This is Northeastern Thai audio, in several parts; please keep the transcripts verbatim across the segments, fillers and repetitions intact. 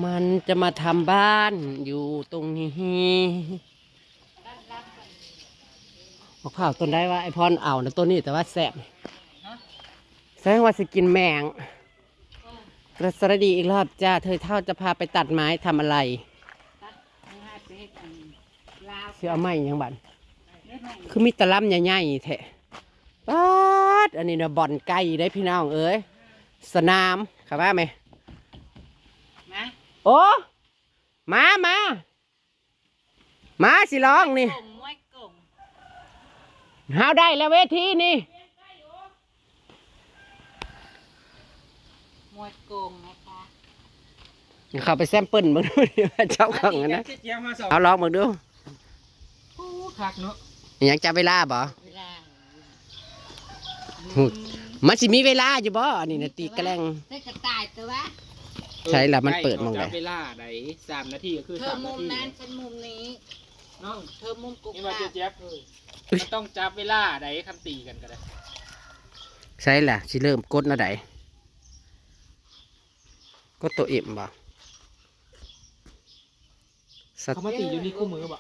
มันจะมาทำบ้านอยู่ตรงนี้ มะพร้าวต้นได้ว่าไอ้พรเอานะต้นนี้แต่ว่าแสบ แสดงว่าสิกินแมง กระสวัสดีอีกรอบจ้า เธอเท่าจะพาไปตัดไม้ทำอะไร เสียเอาไม้ยังบัน คือมีตะลำใหญ่ๆแท้ป๊าดอันนี้นะบ่อนไก่ได้พี่น้องเอ้ย สนามค่ะว่าไหม มา โอ้มามามาสิร้องนี่ กงมวยกง เฮาได้แล้วเวทีนี่ มวยกงนะคะ เข้าไปแซมเปิลเบิ่งดูดิว่าเจ้าของอันนะ เจ๊ยบมาสอง เอาลองเบิ่งดู โอ้คักเนาะ อิหยังจับเวลาบ่ เวลา หูมันสิมีเวลาอยู่บ่อันนี้นะตีแกล้ง ใส่กระต่ายตัววะ ใช่ละมันเปิดมองใด จับเวลาใดสามนาทีก็คือ เธอ สาม มุ นาม ที นั้นฉันมุมนี้ น้อง เธอมุมกุก นี่ว่า ตา เจ๊ยบมันต้องจับเวลาใดคำตีกันก็ได้ ใช่ละสิเริ่มกดแนวใดกดตัวเอ็มบ่สัต เขามาตีอยู่นี่คู่มือบ่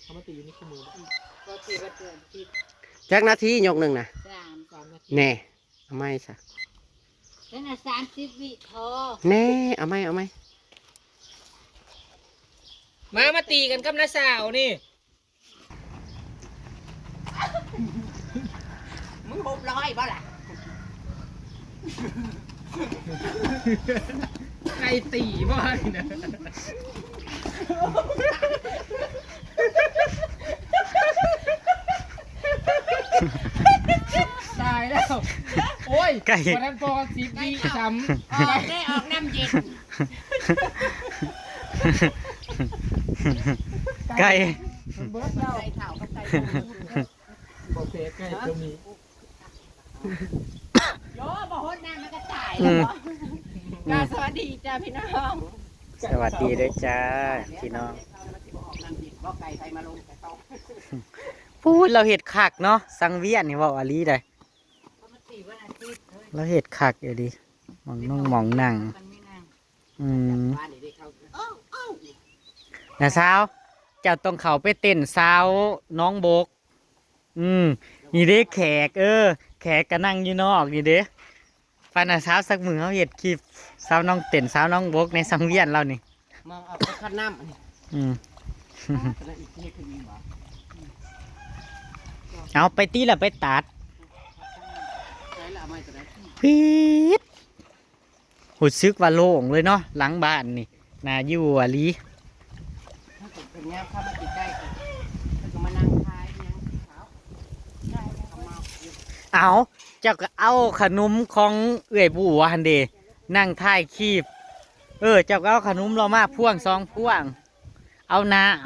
เขามาตีอยู่นี่คู่มือบ่ ก็คือว่าเดือนที่ จักนาทียกหนึ่งนะ สาม สามนาที แน่เอาไม่ซะ แล้วนะสามสิบวิพอ แน่เอาไม่เอาไม่ มามาตีกันกับน้าสาวนี่ มึงหกร้อยบ่ล่ะ ใครตีบ่นี่นะตายแล้ว โอ้ย ไก่ วันนั้นพอสิบวิซ้ำ ออกได้ออกน้ำเย็น ไก่ มันเบิดแล้ว ไก่เผากับไก่ บอกเตะไก่ตัวนี้ โยบ่ฮดน้ำมันก็ตาย อื แล้ว ม บ่กราบสวัสดีจ้าพี่น้อง สวัสดีด้วยจ้าพี่น้อง มันสิบ่ออกน้ำเย็นบ่ไก่ไผมาลงแต่ต้อง พูดเราเห็ดคักเนาะสังเวียนนี่เว่าอาลีได้ เพราะมันสี่วันอาทิตย์เฮ้ย เราเห็ดคักอยู่ดีหมองนุ่งหมองนั่ง มันไม่นั่ง อืม บ้านนี่ได้เข้า นะสาว เจ้าต้องเข้าไปเต้นสาวน้องบก อืม นี่เด้แขก เออ แขกก็นั่งอยู่นอกนี่เด้ไปนะสาวสักมือเขาเห็ดคลิปสาวน้องเต้นสาวน้องบกในสังเวียนเรานี่ มองออกไปคัดน้ำอันนี้ อืม ตอนนั้นอีกที่คือมีบ่ เอาไปตีละไปตัด ใช้ละเอาไม้ตัวนั้น ปี๊ดรู้สึกว่าโล่งเลยเนาะหลังบ้านนี่น่าอยู่อะลี ถ้าเกิดเป็นเนี้ยเข้ามาติดใกล้กันแล้วก็มานั่งทายยังสีขาว เอาเจ้าก็เอาขนมของเอื้อยบัวหันเดนั่งถ่ายคลิป เออ เจ้าก็เอาขนมเรามาพ่วงสองพ่วง เอาน้ำ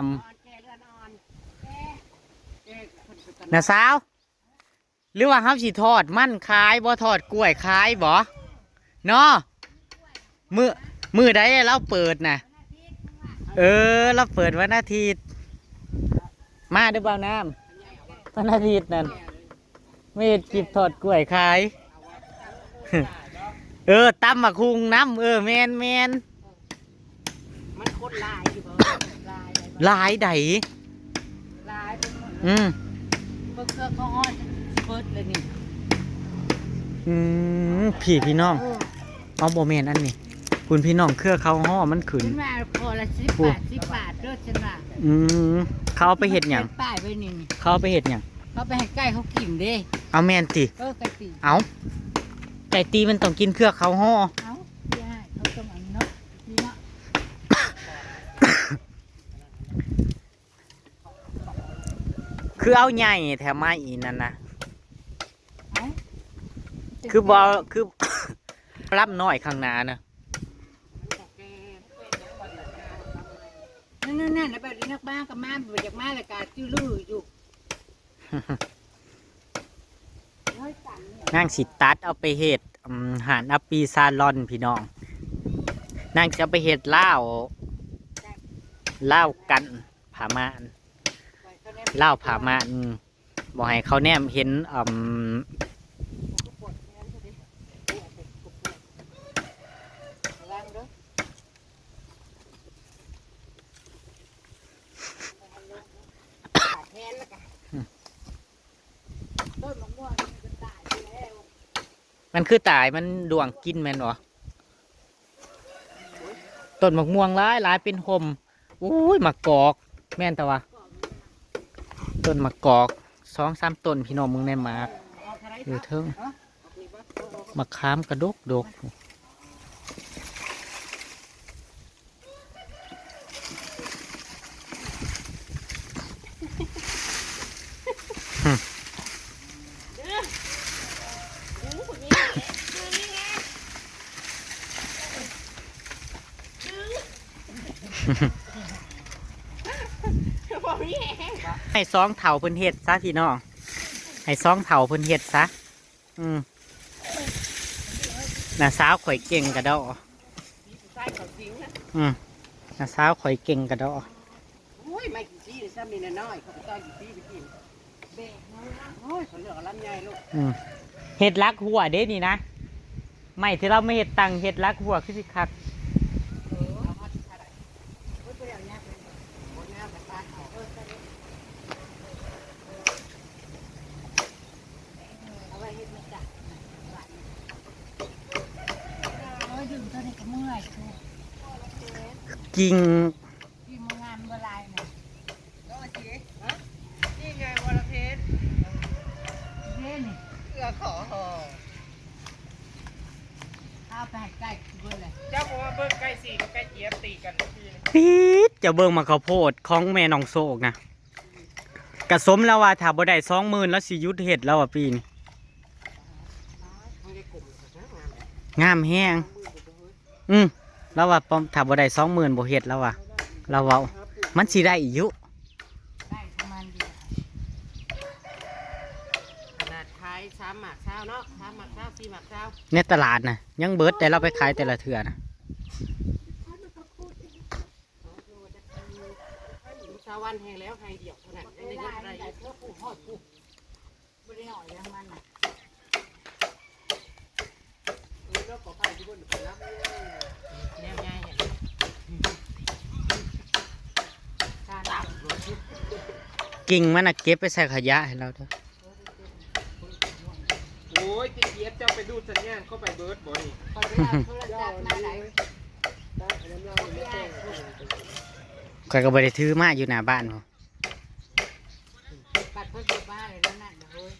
นะสาว หรือว่าเฮาสิทอดมันขายบ่ทอดกล้วยขายบ่เนาะมื้อมื้อใดเราเปิดน่ะ เออ เราเปิดวันอาทิตย์ มาเด้อบ่าวน้ำวันอาทิตย์นั่นไม่เห็นคลิปทอดกล้วยขาย เออตำหมากฮุ่งน้ำเออแมนแมน มันคนลายอยู่บ่ลาย หลายใด ลายเป็นหมด อืม เบิ่งเครื่องเขาอ้อนเบิดเลยนี่ อืมพี่พี่น้อง เอาบ่แม่นอันนี้ คุณพี่น้องเครือเขาห่อมันขึ้น ฉันว่าพอละสิบ โอ้ บาทสิบบาทเด้อฉันว่า อืมเขาเอาไปเห็ดหยัง ป้ายไว้นี่นี่ เขาเอาไปเห็ดหยัง เขาไปให้ไก่เขากินเด้ เอาแม่นติ เออไก่ตี เอาไก่ตีมันต้องกินเครือเขาห่อ เอ้าอย่าให้เขาต้องอันเนาะนี่เนาะ คือเอาใหญ่แถวไม้อีนั่นนะ เอ้า คือบ่คือ ลำน้อยข้างหน้านะ นั่นนั่นนั่นแบบนี้นักบ้านก็มาบ่อยากมาเลยกาจื้อลืออยู่ นางสิตัดเอาไปเห็ดอืมหานอัปปีซาลอนพี่น้องนางจะเอาไปเห็ดลาวลาวกันผ้าม่านลาวผ้าม่านอืมบ่ให้เขาแนมเห็นอืม มันคือตาย มันด้วงกินแม่นบ่ ต้นมะม่วงหลายหลายเป็นห่ม อุ้ย มะกอก แม่นแต่ว่า ต้นมะกอก สองสามต้น พี่น้อง มึงในหมาก อยู่เทิง มะขามกระดกดก ให้สองเฒ่าเพิ่นเฮ็ดซะพี่น้อง ให้สองเฒ่าเพิ่นเฮ็ดซะ อืม น้าสาวข่อยเก่งกะดอ อืม น้าสาวข่อยเก่งกะดอ โอ้ย ไม่กินซี่เลยซ้ำนี่น้อยๆ เขาไปต้อยกินซี่ไปกิน โอ้ย เขาเลือกเอาลำไยลูก อืม เฮ็ดลักหัวเด้นี่นะ ไม้ที่เรามาเฮ็ดตังเฮ็ดลักหัวคือสิคัก เอาไว้เฮ็ดมาจาก โอ้ย ดึงตัวนี้ก็เมื่อย กิ่ง ที่มึงงามบ่ลายน่ะ ก็สิฮะ นี่ไงวรเพชร เด้นี่ เกลือขอหอม เอาไปให้ไก่เบิ่งเลย เจ้าบอกว่าเบิ่งไก่สีกับไก่เจี๊ยบตีกันเมื่อคืน ปี๊ด เจ้าเบิ่งหมากข้าวโพดของแม่น้องโชคนะ กะสมแล้วว่าถ้าบ่ได้สองหมื่นแล้วสิหยุดเฮ็ดแล้วอ่ะปีนี้ งามแฮง อืม ลาวว่าป้อม ถ้าบ่ได้สองหมื่นบ่เฮ็ด ลาวว่า ลาวเว้า มันสิได้อยู่ ได้ประมาณเดียว ขนาดขายสามหมากเช้าเนาะ สามหมากเช้า สี่หมากเช้า ในตลาดน่ะ ยังเบิด แต่ลาวไปขายแต่ละเทื่อน่ะ เช้าวันแฮงแล้ว ไฮเดียวเท่านั้น ยังได้เงินเท่าไหร่ เพื่อปลูกหอดปลูก บ่ได้หน่อยแล้วมันน่ะ เออ แล้วขอไข่ที่บนไปรับ แนวง่ายเนี่ย กิ่งมันน่ะเก็บไปใส่ขยะให้ลาวเด้อ โอ้ย เจ๊เจี๊ยบ เจ้าไปดูดสัญญาณเข้าไปเบิดบ่นี่ ข้อยไปเอาโทรศัพท์มาไหน ข้อยก็บ่ได้ถือมาอยู่หน้าบ้านพุ้น บัดเพิ่นบ่มาเลยแล้วนั่นน่ะเฮ้ย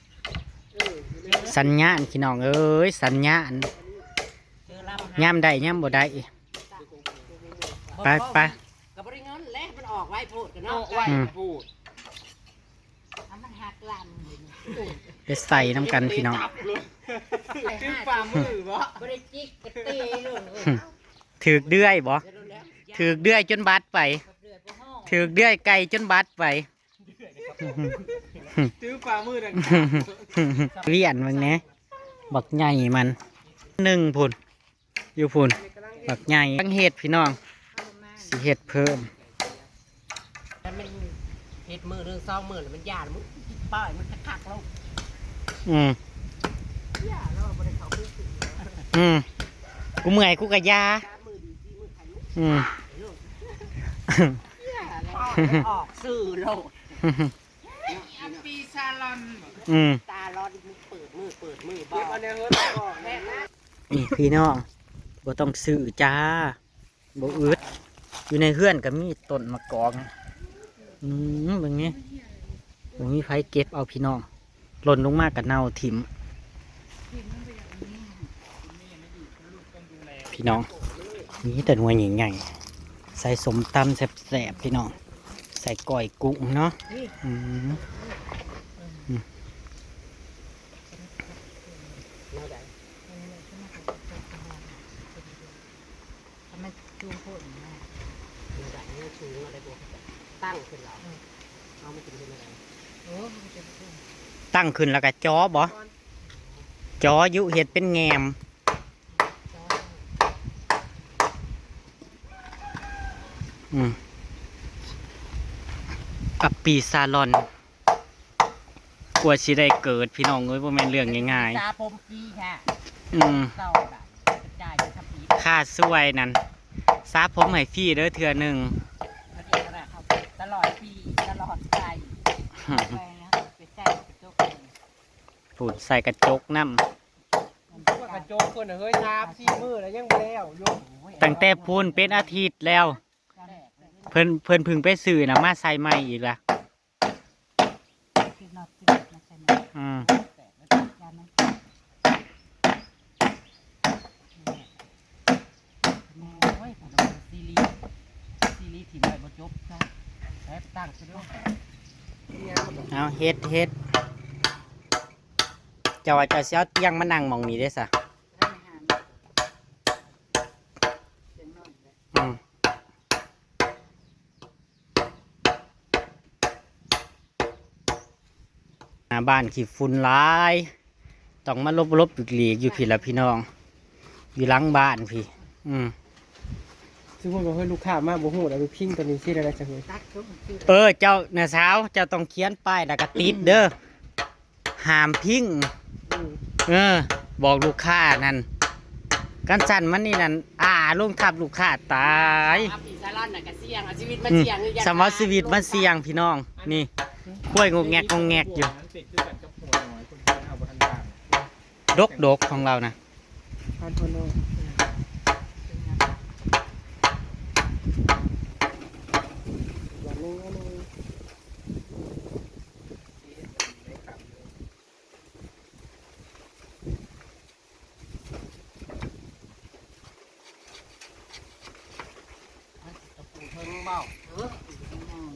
สัญญาณพี่น้องเอ้ย สัญญาณ เจอลำ ยามได้ยามบ่ได้ ไปไป ก็บ่ได้เงินแล้ว มันออกไวโพดกันเนาะ ออกไวโพด เอามันหักลำ ไปใส่นำกันพี่น้อง ถือฝ่ามือบ่ บ่ได้จิกกะตีเลย ถือกเดือยบ่ ถือกเดือยจนบาดไป ถือกเดือยไก่จนบาดไป ถือฝ่ามือดัง เวียนมึงแหน่ บักใหญ่มัน หนึ่งพุ้น อยู่พุ้น บักใหญ่ กำลังเฮ็ดพี่น้อง สิเฮ็ดเพิ่ม แล้วมันเฮ็ดมื้อหนึ่งสองมื้อแล้วมันย่าน มึงป้อยมันคักๆลง อืม ย่านแล้วบ่ได้เข้าไปซื้อ อืม กูเมื่อยกูกะยา สามมื้อดีสี่มื้อไข่ อืม ย่านแล้วออกสื่อโลด อัปปีซาลอน อืม ตาลอน มึงเปิดมือเปิดมือบ่ เก็บเอาแนวเฮิร์ตก่อน นี่พี่น้อง บ่ต้องซื้อจ้า บ่อึด อยู่ในเฮือนก็มีต้นมะกอก อืม เบิ่งนี่ บ่มีไผเก็บเอาพี่น้อง หล่นลงมาก็เน่าถิ่ม พี่น้อง มีแต่หน่วยใหญ่ๆ ใส่ส้มตำแซ่บๆ พี่น้อง ใส่ก้อยกุ้งเนาะ อืม อืม มันจูงโพดนะ มันได้เงินสูงอะไรบ่ ตั้งขึ้นแล้ว อืม เอามากินเป็นอะไร โอ้ มันจะเป็น ตั้งขึ้นแล้วก็จ่อบ่ จ่ออยู่ เฮ็ดเป็นแงม อืม อัปปีซาลอน กว่าสิได้เกิดพี่น้องเอ้ย บ่แม่นเรื่องง่ายๆ สาผมฟรีค่ะ อืม เศร้าแบบกระจายไปทำอีก ค่าช่วยนั่น สาผมให้ฟรีเด้อเทื่อหนึ่ง เขาเรียกอะไรครับ ตลอดปี ตลอดไป ไปนะ ไปใส่กระจกเลย พูดใส่กระจกนำ เพิ่นน่ะเฮ้ย สามสี่มื้อแล้วยังบ่แล้วอยู่ ตั้งแต่พู้นเป็นอาทิตย์แล้ว เพิ่น เพิ่นเพิ่งไปซื้อน่ะมาใส่ใหม่อีกละ อืม โอ้ย ซีรีส์ ซีรีส์ถิ่มไว้บ่จบจ้ะ แป๊บตั้งซะด้วย เอาเฮ็ด เฮ็ด เจ้าว่าเจ้าสิเอาเตียงมานั่งหม่องนี้เด้ซะ อืม หน้าบ้านขี้ฝุ่นหลาย ต้องมาหลบๆ หลีกๆ อยู่พี้ละพี่น้อง อยู่หลังบ้านพี้ อืม สมมุติว่าเฮ้ยลูกค้ามาบ่ฮู้แล้วไปพิงตัวนี้สิได้จังเฮ้ย เออ เจ้าน่ะสาว เจ้าต้องเขียนป้ายแล้วก็ติดเด้อ ห้ามพิง อืม เออ บอกลูกค้านั่น คันซั่นมันนี่นั่น อ่า ลงทับลูกค้าตาย ครับ พี่ซาลอนน่ะก็เสี่ยง เอาชีวิตมาเสี่ยง อืม คือกัน สำหรับชีวิตมาเสี่ยงพี่น้อง นี่ ควายงกแงกงกแงกอยู่ มันเป็นคือกันกับหัวน้อย คุณพ่อเอาบ่ทันด่าง ดกดกของเรานะ พันหัวน้อย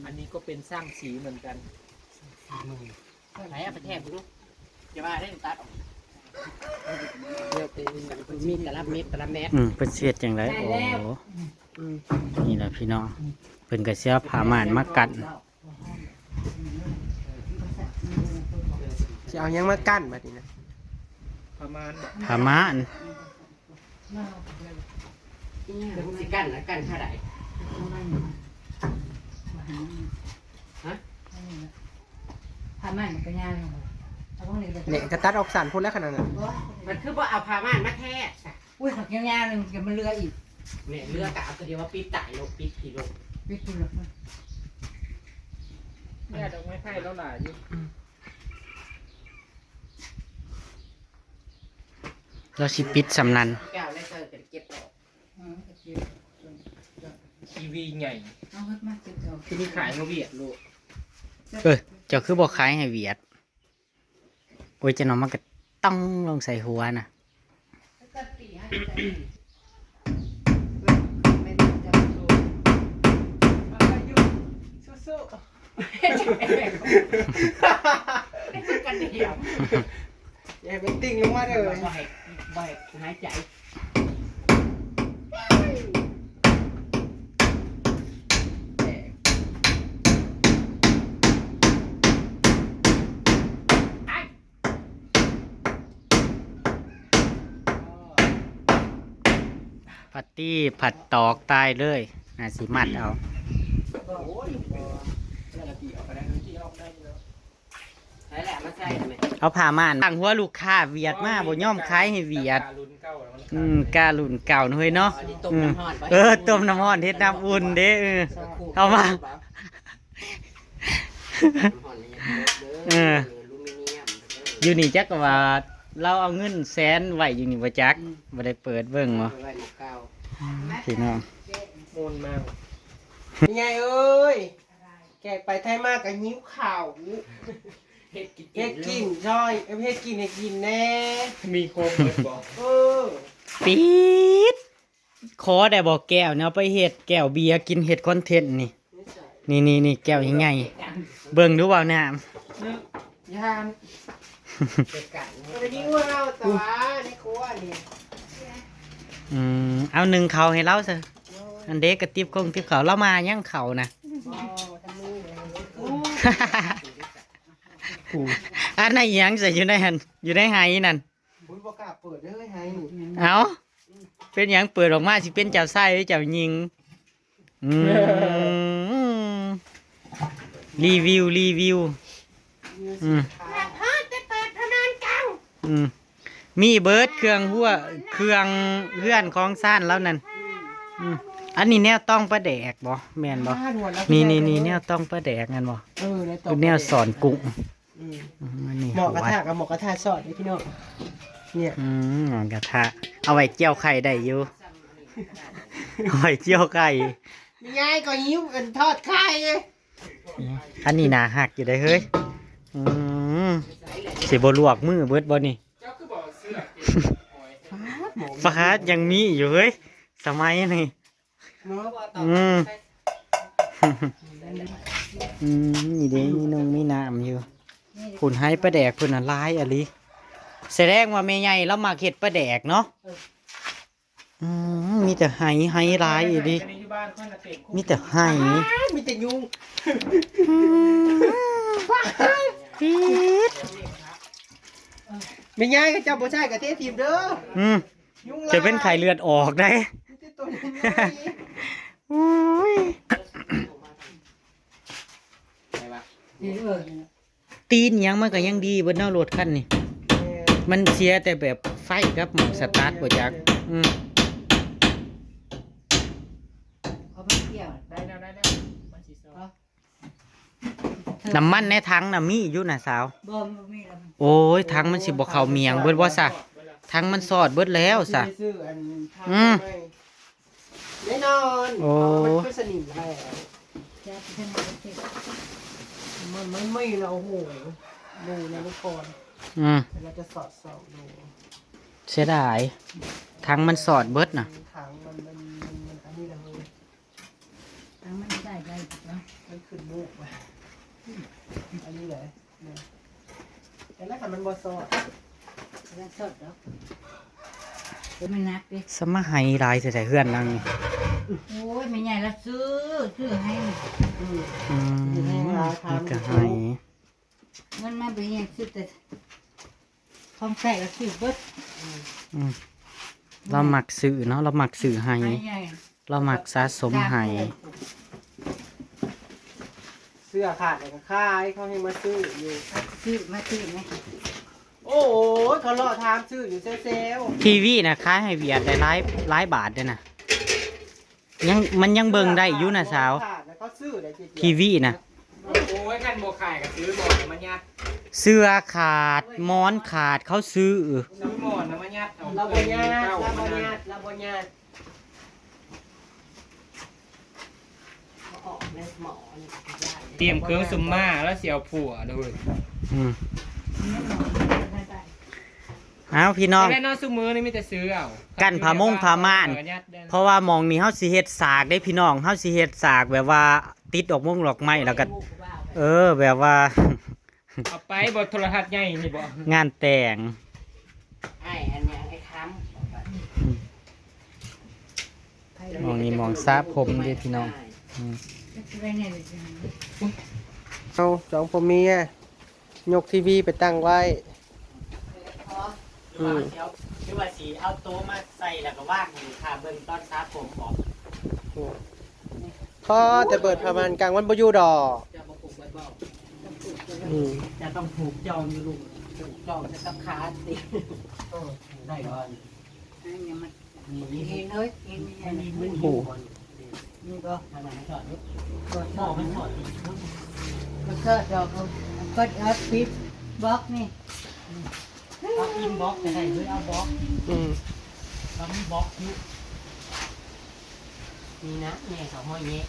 อันนี้ก็เป็นช่างสีเหมือนกัน ไหนเอาไปแทกดู อย่ามาได้ตัดออก เดี๋ยวไปมีตลับเม็ดตลับแม็ด อืม เป็นเศษจังไร ได้แล้ว โอ้ อืม นี่แหละพี่น้อง เพิ่นก็สิเอาผ้าม่านมากั้น สิเอาหยังมากั้นบัดนี้นะ ผ้าม่าน ผ้าม่าน เดี๋ยวมึงสิกั้นนะ กั้นเท่าไหร่ ฮะ ผ้าม่านมันก็ยาวลงไป เอาพวกนี้ไป เนี่ย ก็ตัดออกสั้นพู้นแล้วขนาดนั้น มันคือบ่เอาผ้าม่านมาแทกซะ อุ้ย ผักยาวๆหนึ่งเดี๋ยวมันเลืออีก เนี่ย เลือกะเอาตัวเดียวว่าปิดตายโลด ปิดกี่โลด ปิดคุณหรอกมัน เนี่ย ดอกไม้ไผ่เราหลายอยู่ เราสิปิดสำนัน แก้วได้เจอกันเก็บออก อืม เก็บ ทีวีใหญ่ เอาเฮ็ดมาเก็บออก คือขายมาเวียดลูก เออ เจ้าคือบ่ขายให้เวียด โอ้ย เจ้าน้องมันก็ต้องลงใส่หัวนะ สู้ๆ กันเดียว อย่าให้มันติ่งลงมาเด้อ บ่ให้ บ่ให้หายใจ ผัดตี้ผัดตอกตายเลย อ่ะ สิมัดเอา ใช่แหละ มาใส่ทำไม เอาผ้าม่านตั้งหัวลูกค้าเวียดมา บ่ยอมขายให้เวียด การุ่นเก่าแล้วมัน อืม การุ่นเก่านะเฮ้ยเนาะ อันนี้ต้มน้ำร้อน อืม เออ ต้มน้ำร้อนเฮ็ดน้ำอุ่นเด้ เออ เอามา น้ำร้อนนี่ยังเยอะเด้อ เออ อลูมิเนียมเด้อ อยู่นี่จักว่าเราเอาเงินแสนไว้อยู่นี่บ่จัก อืม บ่ได้เปิดเบิ่งบ่ เอาไว้หม้อเก่า พี่น้อง มูนมาก ยายเอ้ย แขกไปไทยมาก็หิวข้าว เฮ็ดกิน เฮ็ดกินซอย เฮ็ดกินให้กินแน่ มีครบหมดบ่ เออ ปี๊ด ขอได้บ่แก้วเนี่ย เอาไปเฮ็ดแก้วเบียร์กิน เฮ็ดคอนเทนต์นี่ นี่ใส่ นี่ นี่ นี่ แก้วใหญ่ๆ เบิ่งดูเบาน้ำ ยาน เฮ็ดกัน บ่ได้มีงัวเฮาแต่ว่าในครัวนี่ อืม เอานึ่งข้าวให้เราซะ อันเด็กกระติบคงติบข้าว เรามายังข้าวนะ อ๋อ ทางนี้เลย อันนั้นอิหยังใส่อยู่ในหั่น อยู่ในไหนั่น บุญบ่กล้าเปิดเด้อไหนี่ เอ้า เป็นหยังเปิดออกมาสิเป็นเจ้าชายหรือเจ้าหญิง อืม รีวิว รีวิว อืม เปิดเถอะ จะเปิดพนันกัน อืม มีเบิดเครื่องหัว เครื่องเฮือนของซ่านแล้วนั่น อืม อันนี้แนวต้องปลาแดกบ่ แม่นบ่ อ่า ด่วนแล้ว นี่ นี่ พี่ นี่ แนวต้องปลาแดกนั่นบ่ เออ แนวต้อง คือแนว ปลาแดก สอนกุ้ง อืม อืม อันนี้ หม้อกระทะกับหม้อกระทะซอสนี่พี่น้อง เนี่ย อืม หมองกระทะ เอาไว้เจียวไข่ได้อยู่ เอาไว้เจียวไข่ ยายก็หิวกันทอดไข่ อันนี้น่าฮักอยู่ได้เฮ้ย อืม สิบ่ลวกมือเบิดบ่นี่ ฟาดยังมีอยู่เฮ้ย สมัยนี่ เนาะ อืม อืม นี่เด้ มีนงมีน้ำอยู่ ผุ่นไฮปลาแดกผุ่นน่ะหลายอะลี แสดงว่าแม่ใหญ่เรามักเฮ็ดปลาแดกเนาะ อืม มีแต่ไฮ ไฮหลายอีหลี มีแต่ไฮ มีแต่ยุง อืม ปี๊ด แม่ยายก็เจ้าบ่ใช่กะเททีมเด้อ อืม ยุงหลาย จะเป็นไข้เลือดออกได้ มีแต่ตัวน้อยๆ อุ้ย ไปวะ นี่เออ ตีนหยังมันก็ยังดีเบิดเนาะ รถคันนี้ แม่น มันเสียแต่แบบไฟกับหม่องสตาร์ทบ่จัก อืม เอาไปเกี่ยว ได้แล้ว ได้แล้ว มันสิซอ น้ำมันในถังน่ะมีอยู่น่ะสาว บ่ บ่มีแล้ว โอ้ย ถังมันสิบ่เข้าเมียงเบิดว่าซะ ถังมันสอดเบิดแล้วซะ ซื้ออัน อืม แน่นอน โอ้ มันคือสนิมแหละ จับขึ้นมาสิ มันไม่มีแล้ว โอ้โห ดูนะทุกคน อืม เดี๋ยวเราจะสอดส่องดู เสียดาย ถังมันสอดเบิดน่ะ ถังมัน มัน มัน มันอันนี้แหละเฮ้ย ถังมันใส่ได้เนาะ มันขึ้นลูกว่ะ อันนี้แหละ เนี่ย แต่ละคันมันบ่สอด มันสอดดอก เดี๋ยวมันหนักดิ สมาไฮหลายแท้ๆ เฮือนหลังนี้ โอ้ย แม่ใหญ่ละซื้อ ซื้อให้ อืม อืม ซื้อให้หลายคัน นี่ก็ไฮ เงินมาเป็นหยังซื้อแต่ ของใส่ก็ซื้อเบิด อืม เรามักซื้อเนาะ เรามักซื้อไฮ ไฮใหญ่ เรามักสะสมไฮ เสื้อขาดแล้วก็ขาย เขาให้มาซื้ออยู่ ซื้อมาซื้อไหม โอ้ย เขาเลาะถามซื้ออยู่เซลล์ ทีวีน่ะ ขายให้เวียดได้หลาย หลายบาทเด้อน่ะ ยัง มันยังเบิ่งได้อยู่น่ะสาว ขาดแล้วเขาซื้อได้เจ๊ๆ ทีวีน่ะ โอ้ย คันบ่ขายก็ซื้อหมอนมายัด เสื้อขาด หมอนขาด เขาซื้อ ซื้อหมอนมายัดเอา เราบ่ยัด เราบ่ยัด เราบ่ยัด เตรียมเครื่องซุมมาแล้วสิเอาผัวเลย อืม เอาพี่น้อง แล้วนอนซุมื้อนี่มีแต่ซื้อเอา กั้นผ้าม่งผ้าม่าน เออยัดได้ เพราะว่าหม่องนี้เฮาสิเฮ็ดสากเด้พี่น้อง เฮาสิเฮ็ดสากแบบว่าติดดอกม่งดอกไม้แล้วก็ เออ แบบว่า เอาไปบ่ โทรทัศน์ใหญ่นี่บ่ งานแต่ง ไอ้อันเนี้ยไอ้ค้ำ หม่องนี้หม่องสระผมเด้พี่น้อง อืม เอาสองผัวเมีย ยกทีวีไปตั้งไว้ อืม หรือว่าสิเอาโต๊ะมาใส่แล้วก็วางอยู่ค่ะ เบิ่งตอนสระผมบ่ พอแต่เปิดผ้าม่านกลางวันบ่อยู่ดอก จะมาปลูกไว้บ่ อืม จะต้องผูกจองอยู่ลูก ผูกจองจะต้องขาดสิ เออ ได้ก่อน อันนี้มัน นี่ นี่เลย นี่ นี่ อันนี้มัน โอ้โห นี่ก็ ทำไมมันถอดลูก ถอด หม้อมันถอด มันถอดดอก มันก็เอาปิดบล็อกนี่ เอาอินบล็อกก็ได้ หรือเอาบล็อก อืม เรามีบล็อกอยู่ นี่นะ แม่เขาห้อยแยะ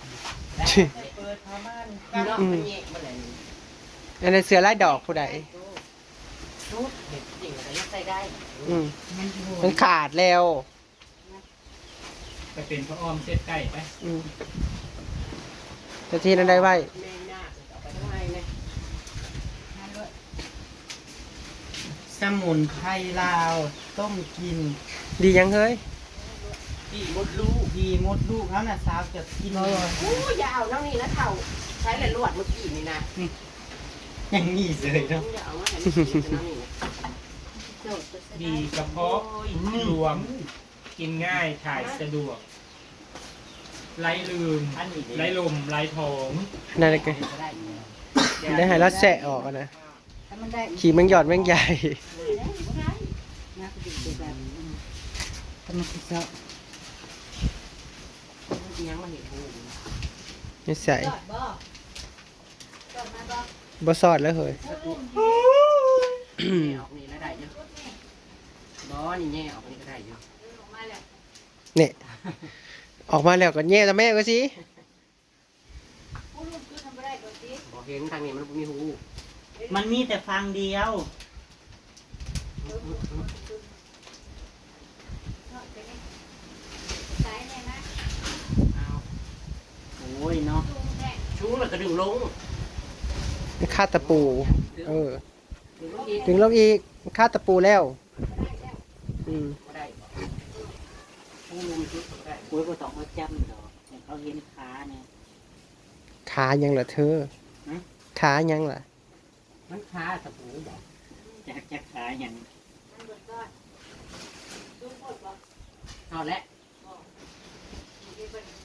แล้วจะเปิดผ้าม่านกัน อืม มันแยะมาเลย อันนั้นเสื้อลายดอกผู้ใด ชุดเด็กผู้หญิงก็ยังใส่ได้ อืม มันอยู่ มันขาดแล้ว ไปเป็นพระอ้อมเช็ดไก่ไป อืม จะที่นั่นได้ไว้ แม่ย่าเอาไปทำไมเนี่ย สมุนไพรลาว ต้มกิน ดียังเฮ้ย ดีมดลูก ดีมดลูกแล้วนะสาวจะกิน เออ อู้ อย่าเอาน้องนี่นะเฒ่า ใช้เลยลวดเมื่อกี้นี่นะ นี่ ยังมีเลยเนาะ อย่าเอามาให้มันกินนะนี่นะ ดีกระเพาะรวม กินง่าย ถ่ายสะดวก ไร้ลืม ไร้ลม ไร้ท้อง ได้เลยแก ได้ให้เราแสะออกอะนะ ถ้ามันได้ ขี่แมงหยอดแมงใหญ่ นะก็ดีแบบ ถ้ามันสิเจาะ ยังมาเห็น ไม่ใส่ จอดบ่ จอดมาบ่ บ่สอดแล้วเฮ้ย ออกนี่แล้วได้อยู่ อ๋อ นี่แง่ออกนี่ก็ได้อยู่ เนี่ย ออกมาแล้วก็แง่แล้วแม่ก็สิ บ่เห็นทางนี้มันมีหู มันมีแต่ฟังเดียว เอาโอ้ยเนาะ ชูแล้วก็ดึงลง คาดตะปู เออ ดึงลงอีก คาดตะปูแล้ว อืม บ่ได้บ่โอ้ยมันคือบ่ได้โอ้ยบ่ต้องมาจ้ำดอกให้เขาเห็นขาเนี่ย ขายังล่ะเธอ ฮะ ขายังล่ะ มันขาตะปูบ่อยากจะขาอย่างเอาละ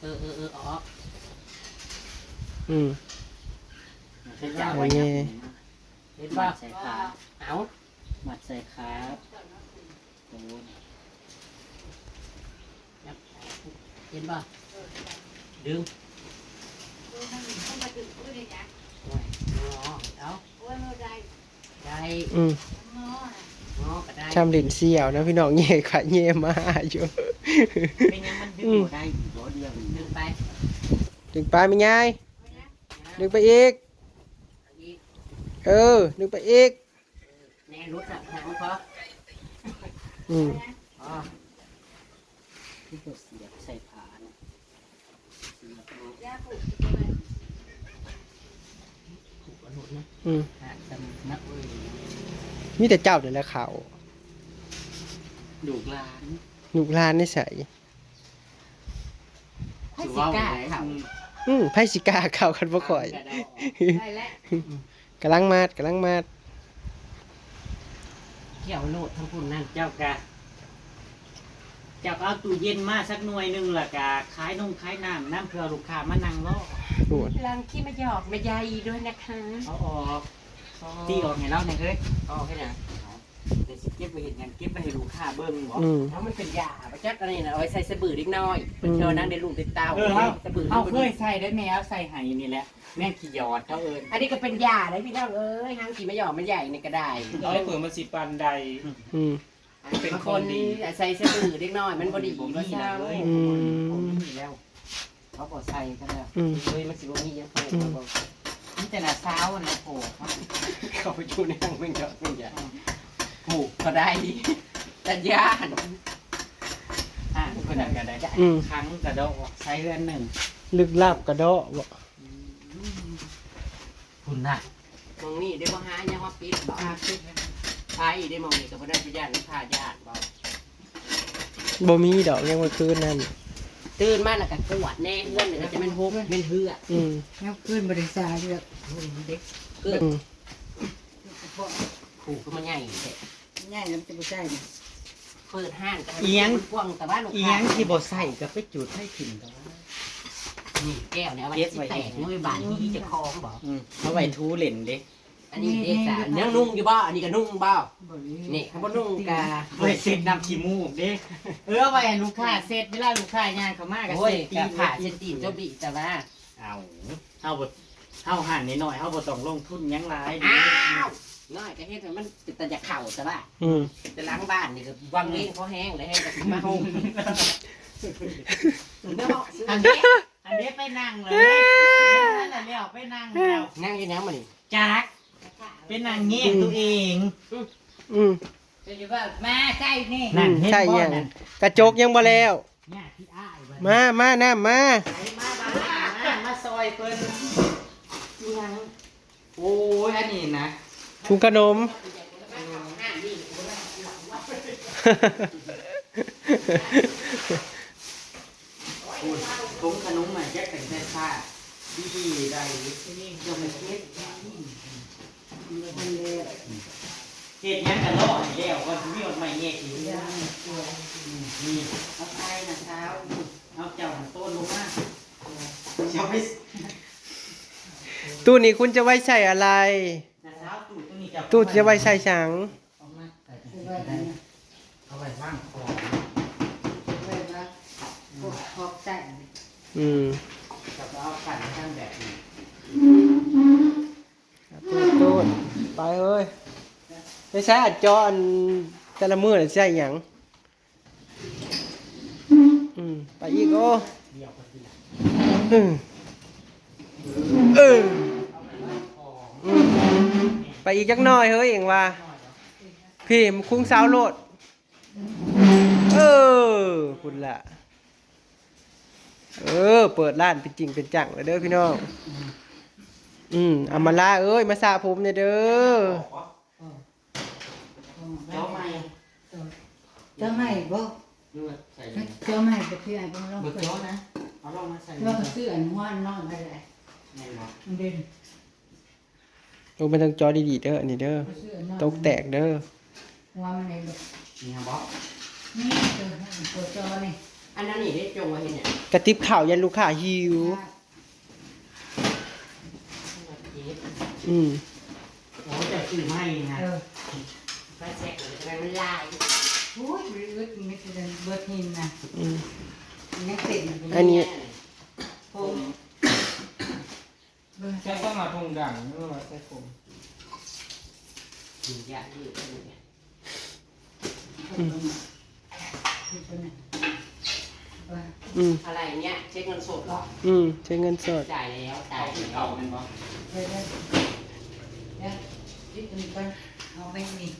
เออเออเออออก อืม ฉันจะเอาไว้ โอ้ย เห็นป่ะใส่ขาเอามัดใส่ขาโอ้ย เห็นป่ะ ดึง โอ้ย เอา ได้ ได้ อืม งอก็ได้ ชามหลินเสี่ยวนะพี่น้อง เย่ขาเย่มาอยู่ เป็นยังมันดึงบ่ได้อยู่บ่เดียวดึงไป ดึงไปไม่ง่าย ดึงไปอีก เออ ดึงไปอีก แน่รุดหลังทางเขา อืม อ๋อที่ตัวเสียบใส่ขาเนี่ยเสียบเอา ย่าผูก ผูกเอาหนุนนะ อืม หักสมุดนะเอ้ย มีแต่เจ้าเดี๋ยวแหละเขา ดูกหลาน ลูกหลานนิสัย สิเว้าอยู่ไหน อืมไผสิกล้าเขากันบ่ข่อย ได้แล้ว กำลังมาดกำลังมาด เขียวโลดทั้งคุณนั่นเจ้ากะเจ้าก็เอาตู้เย็นมาสักหน่วยหนึ่งล่ะกะขายนมขายน้ำน้ำเพื่อลูกค้ามานั่งรอ โอ้ย รังขี้มาหยอกมาใยด้วยนะคะ เอาออกตีออกให้เราเนี่ยเฮ้ยออกให้หยังเดี๋ยวสิเก็บไปเห็นยังเก็บไปให้ลูกค้าเบิ่งบ่ อืม แล้วมันเป็นยาประจักษ์อะไรนะเอาไว้ใส่สะบือเล็กน้อยเป็นเที่ยวนั่งในลูกติดเต้า เออเอา สะบือ เอาเคยใส่ได้แม่เอาใส่ให้นี่แหละแม่งขี้หยอดเขาเอิน อันนี้ก็เป็นยาเลยพี่น้องเอ้ยห้างขี้มาหยอกมาใยนี่ก็ได้ เอาเปิดมาสิปันใด อืม เป็น บาง ค คน น ดี นี่ใส่สะบือเล็กน้อยมันบ่ดี บ่ บ่ มี เศร้า เลย อืม บ่มีแล้วเขาก็ใส่กันแล้ว อืม เฮ้ยมันสิบ่มียังโผล่ อืม มาบ่มีแต่หน้าเช้าอันนั้นโผล่มา เขาไปอยู่ในห้างแม่งเจาะแม่งใหญ่ ผูกก็ได้แต่ย่านอ่ะคนนั้นก็ได้ อืม ครั้งกระดอกใส่เรือนหนึ่ง ลึกลับกระเดาะบ่ คุณน่ะ มองนี่ได้บ่หายังมาปิดบ่ มาคิด ไปได้มองนี่ก็บ่ได้ไปย่านลูกค้าย่านบ่ บ่มีดอกยังเมื่อคืนนั่น ตื่นมาแล้วก็กวาดแน่เฮือนแล้วก็จะเป็นหกเป็นเหือ อืม แนวคืนบริษัทเลือก เกิด อืม ผูกก็มันใหญ่แท้ ง่ายแล้วมันจะบ่ใช่นี่ เปิดห้างก็ เอียง กว้างแต่ว่าลูก อีห ค้า ยังที่บ่ใส่ก็ไปจุดให้ถิ่นก็ว่า นี่แก้วเนี่ยเอาไว้สิแตกนี่ไว้บานที่จะคล้องบ่ อืมเอาไว้ทูเล่นเด้ อันนี้เด้สารยังนุ่งอยู่บ่อันนี้ก็นุ่งบ่ บ่เลย นี่เขาบ่นุ่งกะ ไว้เช็ดน้ำขี้มูกเด้ เออเอาไว้ให้ลูกค้าเช็ดเวลาลูกค้าย่างเข้ามาก็ โอ้ย เช็ดตี กะ น ผ่าเช็ดตีนเจ้าบีแต่ว่า เอาเฮาบ่เฮาหันนิดหน่อยเฮาบ่ต้องลงทุนหยังหลาย อ้าวน้อยก็เฮ็ดให้มันเป็นตาจะเข่าแต่ว่า อืม แต่หล้างบ้านนี่ก็วังเล่งพอแห้งเลยแห้งก็สิมาห้องเนาะ อันเด้อันเด้ไปนั่งเลยนั่นแหละแล้วไปนั่งแล้ว นั่งกินยังมานี่ จักไปนั่งเงี้ยงตัวเอง อืม จะอยู่ว่ามาใช่นี่ นั่นเห็น ใช่ บ่ ยัง นั่น กระจกยังบ่แล้ว เนี่ยที่อ้ายไว้ มามาน้ำมา มามามามาซอยเพิ่นโอ้ยอันนี้นะ ถุงขนม โอ้ยถุงขนมมาแยกเป็นแต่ซาดีๆได้เจ้ามาเก็บ เฮ็ดหยังกันเนาะให้แล้วก่อนสิมีฮอดไม้แยกอยู่นี่ เอาไปนะเช้า เอาเจ้าหันโต้นลงมาเจ้าไป ตู้นี้คุณจะไว้ใส่อะไร นะเช้าตู้ตัวนี้เจ้า ตู้จะไว้ใส่สัง เอามาใส่ไปได้เอาไว้วางของ เลยนะพวกพอกใส่ อืม เจ้าก็เอาขันข้างแบบนี้ ตู้ตู้ไปเอ้ย ไม่ใช่อันจออัน แต่ละมื้อน่ะสิใส่หยัง อืม ไปอีก โอ้ อืม เออ อืม ไปอีกจักหน่อยเฮ้ย เองว่า พี่ มันคุ้งเซาโลด เออ พุ่นละ เออ เปิดร้านเป็นจริงเป็นจังเลยเด้อพี่น้อง อืม เอามาล่าเอ้ย มาสระผมเนี่ยเด้อ เจ้าใหม่ เจ้าใหม่บ่ หรือว่าใส่ เจ้าใหม่บ่คือไอ้บ่ลอง เบิก เปิด เจ้านะ เอาลองมาใส่ ว่ามันซื้ออันหัวอันนอนได้แหละ แม่นบ่ มันเด่น โอ้ไม่ต้องจอดีๆเด้ออันนี้เด้อ มันซื้ออันนอน ตกแตกเด้อ หัวมันเองบ่ นี่ฮะบ่ นี่ตัวตัวจอนี่ อันนั้นนี่ได้จงไว้เห็นเนี่ย กระติบข่าวยันลูกค้าหิว อืม โอ้จะซื้อใหม่นะ เออ ก็แซกเลยทำไมมันลาย โอ้ยมันอึดมันไม่ใช่เบิดหินนะ อืม มันยังเต็มอยู่ อันนี้ โอ้ยเบิ่ง ใช้ต้องมาทงดังหรือว่าใช้ผม กินยาที่อยู่ที่นี่ เบิ่งเบิ่ง อืม อะไรเนี่ยเช็คเงินสดเหรอ อืมใช้เงินสด จ่ายแล้วจ่ายแล้ว เดี๋ยวเดี๋ยวเดี๋ยวคิดถึงกันเอาไปนี่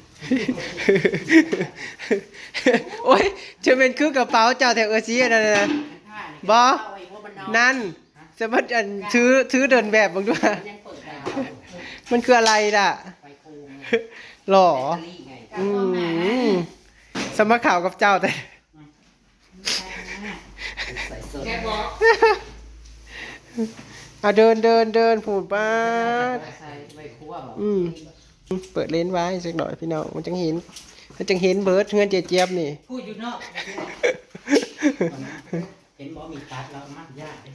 โอ้ยจะเป็นคือกระเป๋าเจ้าแถวเอเชียนั่นนะ บ่ ไอ้พวกมันนอน นั่นจะมาอันถือถือเดินแบบบางด้วย ยังเปิดได้ มันคืออะไรล่ะ ไปโคม หล่อ แบตเตอรี่ไง อืมสมัครข่าวกับเจ้าแต่ ใส่สดแค่บอก เอาเดินเดินเดินผูดบ้าด ใส่ใบคั่วบอก อืมเปิดเลนส์ไว้สักหน่อยพี่น้องมันจังเห็น มันจังเห็นเบิร์ดเฮือนเจเจี๊ยบนี่ พูดอยู่นอก เห็นบอกมีตัดแล้วมัดยากเลย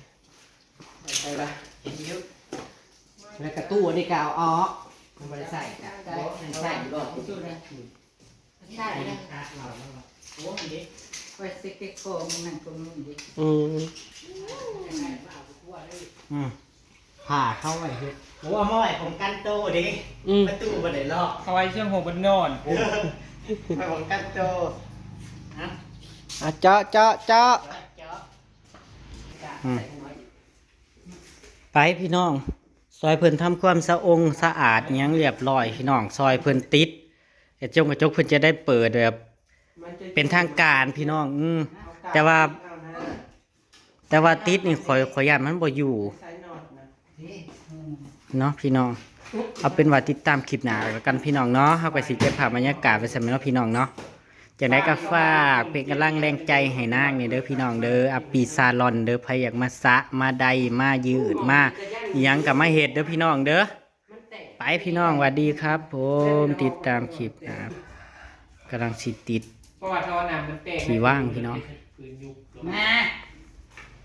ใส่ละเห็นเยอะแล้วกระตู้อันนี้ก็เอาออกมันไม่ได้ใส่จ้ะเพราะมันใส่อยู่รอบ สุดเลย ใช่ตัดเราแล้วโอ้ยเด็ก ไปเซ็กเก็ตโคมันนั่นก็มึงดิ อืม อืมผ่าเข้าไปเฮ็ดโอ้เอามาไว้ผมกันโตเด้ อืม ประตูบ่ได้ล็อก เขาไว้เชื่องหัวบนนอน เออไว้ผมกันโตนะ อ่ะเจาะเจาะเจาะ เจาะ อืม ไปพี่น้อง ซอยเพิ่นทำความสะองสะอาดอิหยังเรียบร้อยพี่น้อง ซอยเพิ่นติดกระจกกระจกเพิ่นจะได้เปิดแบบ เป็นทางการพี่น้อง อืมแต่ว่า แต่ว่าติดนี่ข่อยข่อยย่านมันบ่อยู่ นี่ เนาะพี่น้อง เอาเป็นว่าติดตามคลิปหน้าแล้วกันพี่น้องเนาะ เฮาก็สิเก็บภาพบรรยากาศไว้ซั่นเนาะพี่น้องเนาะ จังได๋ก็ฝากเป็นกำลังแรงใจให้นางนี่เด้อพี่น้องเด้อ อัปปีซาลอนเด้อ ไผอยากมาสระมาได้มายืดมาอิหยังก็มาเฮ็ดเด้อพี่น้องเด้อ ไปพี่น้อง หวัดดีครับผม ติดตามคลิปหน้า กำลังสิติด เพราะว่าท่อน้ำมันแตก ที่ว่างพี่น้อง พื้นยุบลง มา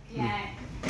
พี่ไอ้